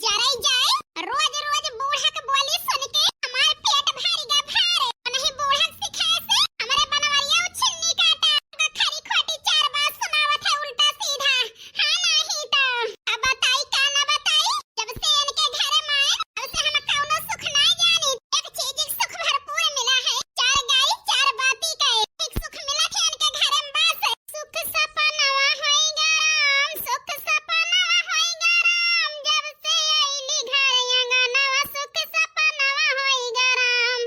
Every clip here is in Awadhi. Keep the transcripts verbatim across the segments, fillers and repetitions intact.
जरई जाए, रोज रोज बूढ़ा के बोली सुन के हमार पेट भर गा भार। नहीं बूढ़ा के सिखाए से हमरे बनवरिया उछिन्नी काटा। ओका खरी खोटी चार बात सुनावत है उल्टा सीधा। हाँ, नाही तो। अब बताई का ना बताई, जब से इनके घरे में आए, तब से हम कौनो सुख ना जानी। एक चीज के सुख भरपूर मिला है, चार गाई, चार बाती के। एक सुख मिला थे इनके घरे में बस। सुख सपनवा होई गरम, सुख सपनवा होई गरम, जब से आइली घर अंगनवा, सुख सपनवा होई गरम।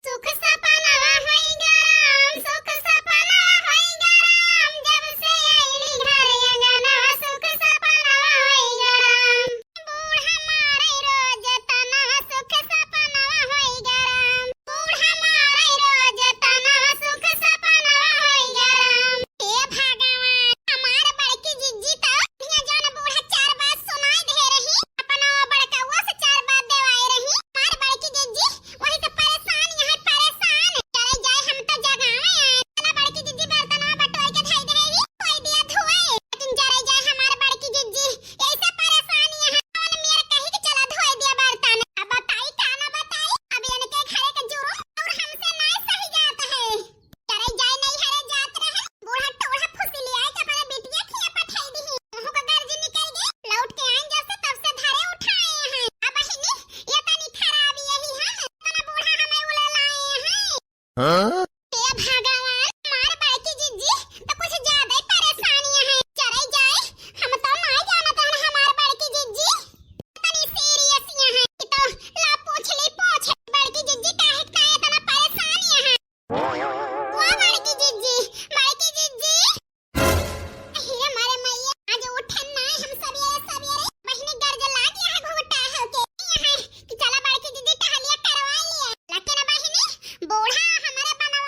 सुख सपनवा होई गरम, सुख सपनवा होई गरम, जब से आइली घर अंगनवा, सुख सपनवा होई गरम। बूढ़ा मारे रोज तना, सुख सपनवा होई गरम। बूढ़ा मारे रोज तना, सुख सपनवा होई गरम। हे भगवान, हमार बड़की जिज्जी तो यहाँ जौन बूढ़ा चार बात सुनाई दे रही, अपना बड़कउआ से चार बात देवाए रही। हमार बड़की जिज्जी वही से परेशान, यहाँ परेशान। चले जाए, हम तो जगावे आए। चला बड़की जिज्जी बर्तनवा बटोर के धई दे रही, कोई दिया धोए। लेकिन जरे जाए हमार बड़की जिज्जी, ऐसे परेशान यहाँ कौन मेर कही के चला धोए दिया बर्तन। अब बताई का ना बताई, अब इनके घरे के जुर्म और हमसे नाय सही जात है। चले जाए नहीं हरे जात रहे, बूढ़ा टोढ़ा फुसिलियाए के अपने बिटिया खिया पठाई दी। उहू का गर्जी निकल गई, लौट के आइन जब से तब से धरे उठाए हैं। अब बहिनी, ये तनी खराबी यही है, इतना बूढ़ा हमें उले लाए हैं। हाँ? हे भगवान, हमार बड़की जिज्जी तो कुछ ज्यादा ही परेशानियां हैं। चले जाए, हम तो ना जानत रहन हमार बड़की जिज्जी तनी सीरियस यहाँ है। कि तो ला पूछ ली पूछ, बड़की जिज्जी काहे काहे इतना परेशानियां हैं। वाह बड़की जिज्जी, बड़की जिज्जी। अहिरे मारे मैया, आज उठन ना हम सबेरे सबेरे बहिनी गर्ज लाग यहाँ घूटा होके। यहाँ कि चला बड़की जिज्जी टहलिया करवा लिया। लेकिन बहिनी, बूढ़ा हमारे बना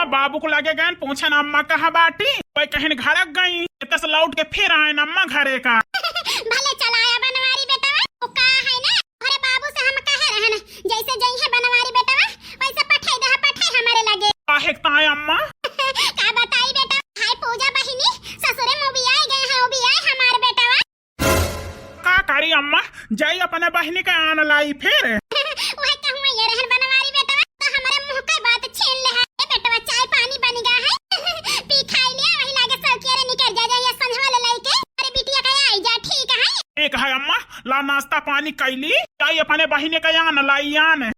बाबू को लगे गए पूछन अम्मा कहाँ बाटी, वही कहिन घरक गई। इतस लौट के फिर आए अम्मा घरे का। भले चलाया बनवारी बेटवा, वो का है ना, अरे बाबू से हम कहे रहन, जैसे जइहे बनवारी बेटवा, वैसे पठाई दहा, पठाई हमारे लगे। काहे ताए अम्मा? का बताई बेटा, हाय पूजा बहिनी, ससुरे में उबियाए गए हैं, उबियाए हमार बेटवा। का करी अम्मा, जाई अपने बहिनी का आन लाई फिर। वह कहूँ ये रहन बनवारी बेटवा, तो हमारे मुँह का बात छीन ले है। ए बेटवा, चाय पानी बन गया है, पी खाई लिया, वही लागे सौकिया रे निकल जा, जा ये संझवा ले लइके, अरे बिटिया का आई जा, ठीक है। ठीक है अम्मा, ला नाश्ता पानी कैली, जाई अपने बहिनी का आन लाई आन।